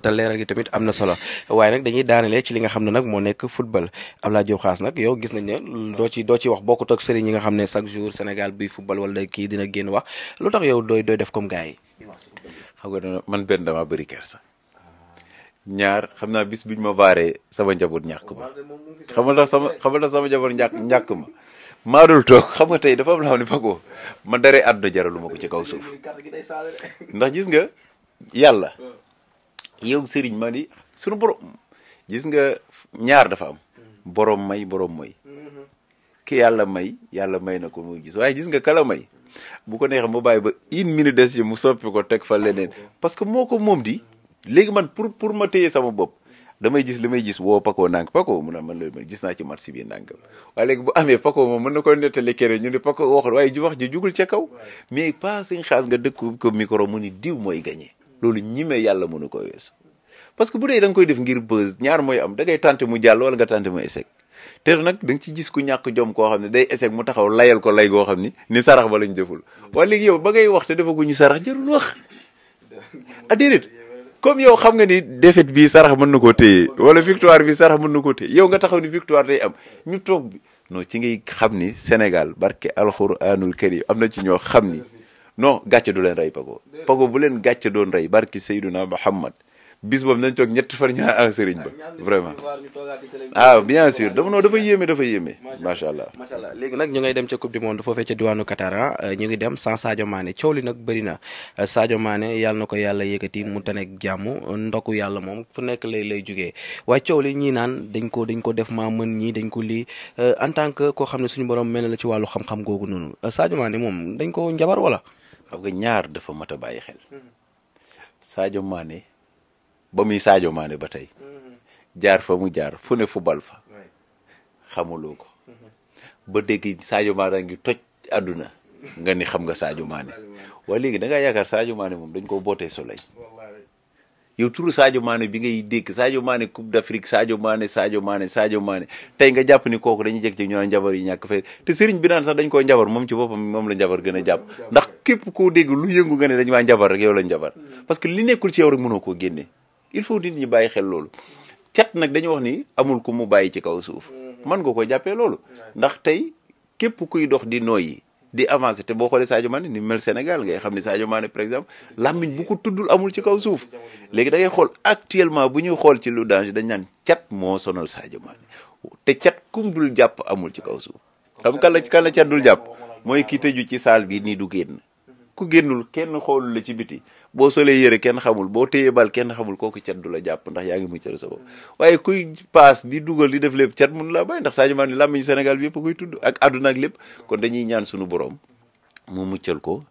te leeral gi tamit am na solo waaye nag dañuy daanelee ci li nga xam ne nag moo nekk football Ablaye Diop Khass nag yow gis nañ ne doo ci wax bokkut ak sëriñ yi nga xam ne chaque jour Sénégal buy football wala kii dina génn wax lu tax yow dooy def comme gars yi. xam nga man benn dama bëri kersa ñaar xam naa bis buñ ma vaaree sama njaboot ñàkk ma xam nga sama njaboot ñàkk ma maa dul toog xam nga tey dafa am loo xam ne Paco ma daree àdduna jaralu ma ko ci kaw suuf ndax gis nga yàlla yow sëriñ ma ni sunu borom gis nga ñaar dafa am borom may borom mooy ki yàlla may na ko muy gis waaye gis nga kala may bu ko neexee mu bàyyi ba une minute des yi mu soppi ko teg fa leneen parce que moo ko moom di léegi man pour ma téye sama bopp damay gis li may gis woo Paco ndànk Paco mu ne man loolu man gis naa ci match bi ndànk waaye léegi bu amee Paco moom mën na ko nettali kere ñu ne Paco waxul waaye ju wax ji jugul ca kaw mais pas suñ xaas nga dëkk ko micro mu ni diw mooy gagné loolu ñime yàlla mënu ko weesu parce que bu dee da nga koy def ngir buzz ñaar mooy am da ngay tenter mu jàll wala nga tenter mu échec te nag da nga ci gis ku ñàkk jom koo xam ne day échec mu taxaw layal ko lay goo xam ni sarax ba lañ deful waaye léegi yow ba ngay wax te defaguñu sarax jarul wax ah déedéet comme yow xam nga ni défaite bi sarax mën na koo téye wala victoire bi sarax mën na koo téye yow nga taxaw ni victoire day am ñu toog bi non ci ngay xam ni Sénégal barke alxuraanul karim am na ci ñoo xam ni non gàcce du leen rey Paco bu leen gàcce doon rey barke Seydina Muhammad bis boobu nañ toog ñetti fan ñaa an sëriñ ba vraiment bien sûr dafa yéeme macha allah léegi nag ñu ngay dem ca coupe du monde foofee ca diwaanu Qatar ñu ngi dem sans Sadio Mané coow li nag bëri na Sadio Mané yàlla na ko yàlla yëkkati mu taneeg jàmm ndoku yàlla moom fu nekk lay jugee waaye coow li ñii naan dañ ko def maa mën ñii dañ ko lii en tant que koo xam ne suñu borom mel na la ci wàllu xam-xam googu noonu Sadio Mané moom dañ ko njabar wala xam nga ñaar dafa mat a bàyyi xel Sadio Mané ba muy Sadio Mané ba tey jaar fa mu jaar fu ne football fa xamuloo ko ba dégg Sadio Mané ngi toj àdduna nga ni xam nga Sadio Mané waaye léegi da ngaa yaakaar Sadio Mané moom dañ koo bootee soleil yow turu Sadio Mané bi ngay dégg Sadio Mané Coupe d'Afrique Sadio Mané tey nga jàpp ni kooku dañuy jekk ci ñu naan njabar yi ñàkk fay te sëriñ bi naan sax dañ koo njabar moom ci boppam moom la njabar gën a jàpp ndax képp koo dégg lu yëngu nga ne dañu maa njabar rek yow la njabar parce que li nekkul ci yow rek mënoo koo génne il faut nit ñi bàyyi xel loolu cat nag dañu wax ni amul ku mu bàyyi ci kaw suuf mën nga ko jàppee loolu ndax tey képp kuy dox di nooyi di avancer te boo xoolee Sadio Mané ni mel Sénégal ngay xam ne Sadio Mané par exemple làmmiñ bu ko tuddul amul ci kaw suuf léegi da ngay xool actuellement bu ñuy xool ci lu danger dañ naan cat moo sonal Sadio Mané te cat kum dul jàpp amul ci kaw suuf xam kan la cat dul jàpp mooy ki tëju ci saal bi nii du génn ku génnul kenn xoolul la ci biti boo solee yëre kenn xamul boo téyee bal kenn xamul kooku cat du la jàpp ndax yaa ngi muccal sa bopp waaye kuy paas di dugal di def lépp cat mënu laa bàyyi ndax Sadio Mané làmmiñu Sénégal bi yëpp a koy tudd ak àdduna ak lépp kon dañuy ñaan suñu borom mu muccal ko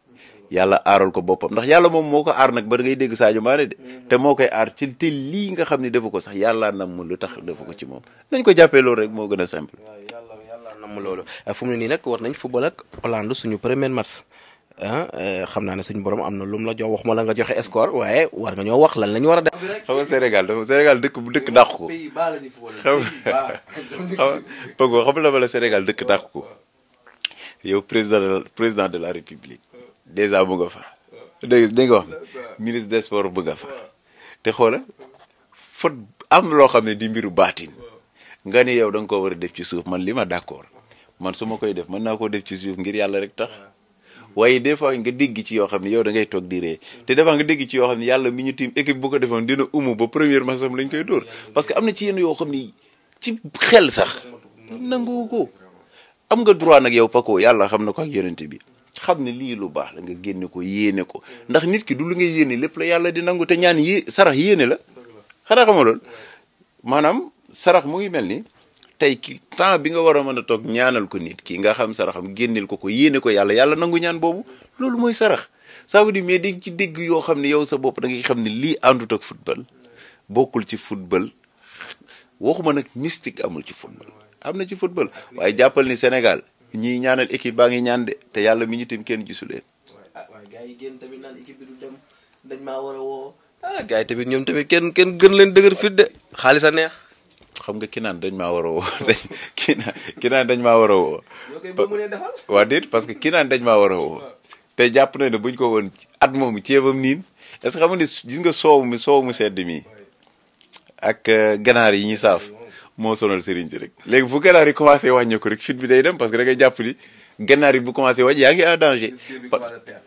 yàlla aaral ko boppam ndax yàlla moom moo ko aar nag ba ngay dégg Sadio Mané de te moo koy aar ci te lii nga xam ne defu ko sax yàlla nam lu tax defu ko ci moom nañ ko jàppee loolu rek moo gën a simple. yàlla nam loolu fu mu ne nii nag war nañ football ak Hollande suñu premier match. xam naa ne suñu borom am na lu mu la jox wax ma la nga joxe score waaye war nga ñoo wax lan la ñu war a def. xam nga Sénégal dëkk dàq ko. xam nga la Sénégal dëkk dàq ko yow président de la république déjà bu nga fa. dégg nga wax ministre des sports bu nga fa te xoola fot am loo xam ne di mbiru baatin nga ni yow da nga koo war a def ci suuf man li ma d'accord man su ma koy def mën naa koo def ci suuf ngir yàlla rek tax. waaye des fois nga dégg ci yoo xam ne yow da ngay toog di ree te des fois nga dégg ci yoo xam ne yàlla mi ñu tiim équipe bu ko defoon dina umu ba première masam lañ koy dóor parce que am na ci yenn yoo xam ni ci xel sax nangu ko am nga droit nag yow Paco yàlla xam na ko ak yonent bi xam ne lii lu baax la nga génne ko yéene ko ndax nit ki du lu ngay yéene lépp la yàlla di nangu te ñaan sarax yéene la xanaa xam nga loolu maanaam sarax mu ngi mel ni tey ki temps bi nga war a mën a toog ñaanal ko nit ki nga xam saraxam génneel ko yéene ko yàlla nangu ñaan boobu loolu mooy sarax ça veut dire mais di ci dégg yoo xam ne yow sa bopp da ngay xam ne lii àndut ak football bokkul ci football waxuma nag mystique amul ci football am na ci football waaye jàppal ni Sénégal ñiy ñaanal équipe baa ngi ñaan de te yàlla mi ñu tim kenn gisu leen. waaye gars yi génn tamit naan équipe bi du dem dañ maa war a woo. gars yi tamit ñoom tamit kenn gën leen dëgër fit de xaalis a neex. xam nga ki naan dañ maa war a woo ki naan dañ maa war a woo. waa déet parce que ki naan dañ maa war a woo te jàpp na ne buñ ko woon at moomu ceebam niin est-ce que xam nga ni gis nga soow mu sedd mi ak ganaar yi ñuy saaf moo sonal sëriñ si rek léegi bu ganaar yi commencé wàññi ko rek fit bi day dem parce que da ngay jàpp ni ganaar yi bu commencé wàññi yaa ngi en danger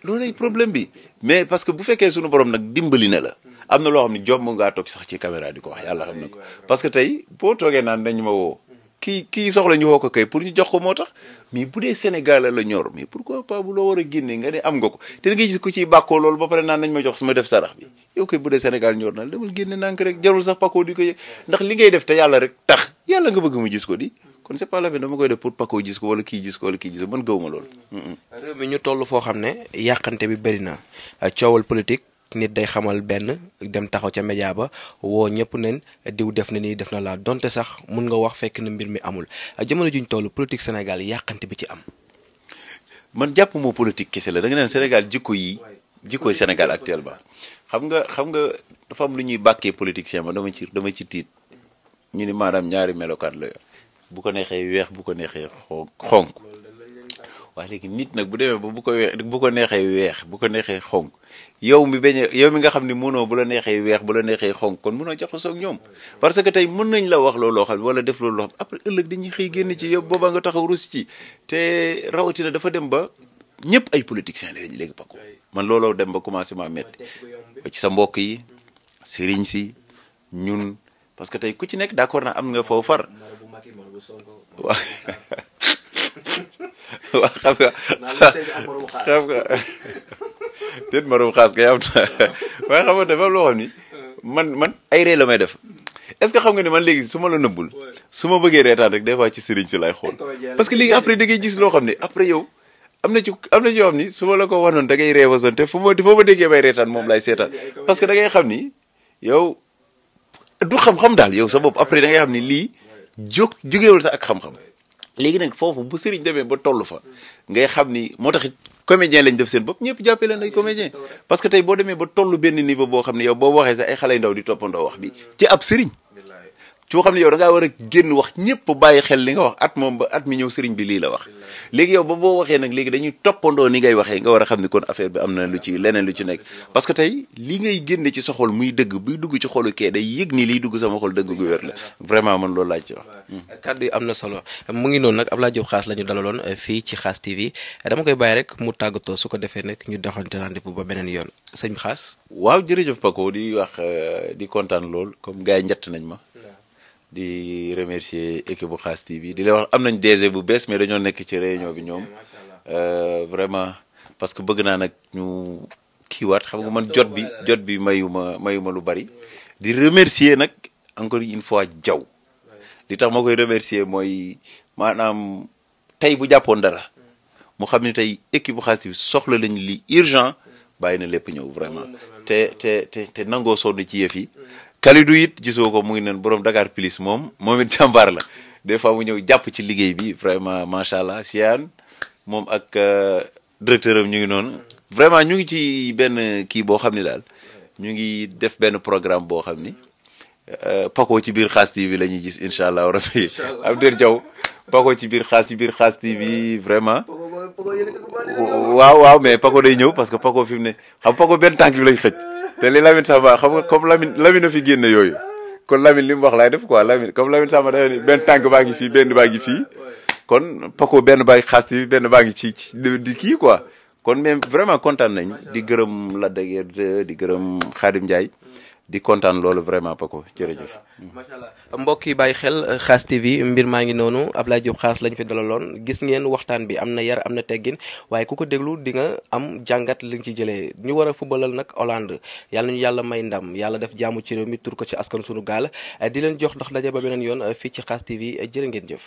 loolu lay problème bi mais parce que bu fekkee suñu borom nag dimbali na la am na loo xam ne job mu ngaa toog sax ci caméra di ko wax yàlla xam na ko parce que tey boo toogee naan dañu ma woo kii soxla ñu woo ko kay pour ñu jox ko moo tax mais bu dee Sénégal la ñor mais pourquoi pas bu loo war a génne nga ne am nga ko te da ngay gis ku ciy bàkkoo loolu ba pare naan nañ ma jox sama def sarax bi yow koy bu dee Sénégal ñor na demal génne nànk rek jarul sax pako di ko yëg ndax li ngay def te yàlla rek tax yàlla nga bëgg mu gis ko di kon c'est pas la peine dama koy def pour pako gis ko wala kii gis ko wala kii gis ko man gëwuma loolu. réew mi ñu toll foo xam ne yàqante bi bëri na coowal politique nit day xamal benn dem taxaw ca média ba woo ñëpp nen diw def na nii def na laa donte sax mun nga wax fekk na mbir mi amul jamono juñ toll politique Sénégal yàqante bi ci am. man jàpp moo politique kese la da nga naan Sénégal jikkoy Sénégal actuellement xam nga dafa am lu ñuy bàkkee politicien ma dama ci tiit ñu ni maanaam ñaari melokaan la yor bu ko neexee weex bu ko neexee xonk waaye léegi nit nag bu demee ba bu ko neexee weex bu ko neexee xonk yow mi nga xam ne mënoo bu la neexee weex bu la neexee xonk kon mënoo jaxasoo ak ñoom parce que tey mën nañ la wax looloo xam wala def loolu loo xam après ëllëg dañuy xëy génn ci yow boobaa nga taxaw rus ci te rawatina dafa dem ba ñëpp ay politiciens lañ léegi pako man looloo dem ba commencé maa metti ci sa mbokk yi sëriñ si ñun parce que tey ku ci nekk d'accord na am nga foofu far waaw waaw xam nga déet marum xaas kay am na waaye xam nga dafa loo xam ni man ay ree la may def est-ce que xam nga ni man léegi su ma la nëbbul su ma bëggee reetaan rek des fois ci sëriñ si lay xool parce que léegi après da ngay gis loo xam ne après yow am na ci yoo xam ni su ma la ko wanoon da ngay reewasoon te foo ma déggee may reetaan moom lay seetaan parce que da ngay xam ni yow du xam-xam daal yow sa bopp après da ngay xam ni lii jógewul sax ak xam-xam léegi nag foofu bu sëriñ demee ba toll fa ngay xam ni moo tax comédien lañ def seen bopp ñëpp jàppee leen ay comédien parce que tey boo demee ba toll benn niveau boo xam ne yow boo waxee sax ay xale yu ndaw di toppandoo wax bi ci ab sëriñ coo xam ne yow da ngaa war a génn wax ñëpp bàyyi xel li nga wax at moom ba at mi ñëw sëriñ bi lii la wax léegi yow ba boo waxee nag léegi dañuy toppandoo ni ngay waxee nga war a xam ni kon affaire bi am na lu ci leneen lu ci nekk parce que tey li ngay génne ci sa xol muy dëgg buy dugg ci xolu kee day yëg ni liy dugg sama xol dëgg gu wér la vraiment man loolu laaj ci wax kàddu yi am na solo mu ngi noonu nag Ablaye Diop Khass la ñu dalaloon fii ci KHASS TV dama koy bàyyi rek mu tàggatoo su ko defee nag ñu doxante rendez-vous ba beneen yoon sëñ Khass waaw jërëjëf Paco di wax di kontaan lool comme gars yi njett nañ ma di remercier équipe bu KHASS TV di la wax am nañ DG bu bees mais dañoo nekk ci réunion bi ñoom vraiment parce que bëgg naa nag ñu kiiwaat xam nga man jot bi mayuma lu bari di remercier nag encore une fois Diaw li tax ma koy remercier mooy maanaam tey bu jàppoon dara mu xam ne tey équipe bu KHASS TV soxla lañu li urgent bàyyi na lépp ñëw vraiment te nangoo sonn ci yëf yi Kalidou it gisoo ko mu ngi neen borom Dakar Plus moom it jàmbaar la des fois mu ñëw jàpp ci liggéey bi vraiment macha allah Chiane moom ak directeur am ñu ngi noonu vraiment ñu ngi ci benn kii boo xam ne daal ñu ngi def benn programme boo xam ni Paco ci biir KHASS TV la ñuy gis incha allah rabbi Abdou Diaw Paco ci biir KHASS TV vraiment waaw mais Paco day ñëw parce que Paco fi mu ne xam Paco benn tànk bi lañ xëj te li Lamine Samba xam nga comme Lamine a fi génne yooyu kon Lamine li mu wax laay def quoi comme Lamine Samba dafa ni benn tànk baa ngi fii benn baa ngi fii kon Paco benn baa ngi KHASS TV benn baa ngi ci di kii quoi kon même vraiment kontaan nañ di gërëm Lac de Guiers 2 di gërëm Khadim Ndiaye di kontaan loolu vraiment Paco jërëjëf. macha allah mbokk yi bàyyi xel KHASS TV mbir maa ngi noonu Ablaye Diop Khass lañ fi dalaloon gis ngeen waxtaan bi am na yar am na teggin waaye ku ko déglu di nga am jàngat li nga ci jëlee ñu war a fubalal nag Hollande yàlla nañu yàlla may ndam yàlla def jaamu ci réew mi tur ko ci askan sunu gaal di leen jox ndax daje ba beneen yoon fii ci KHASS TV jërë ngeen jëf.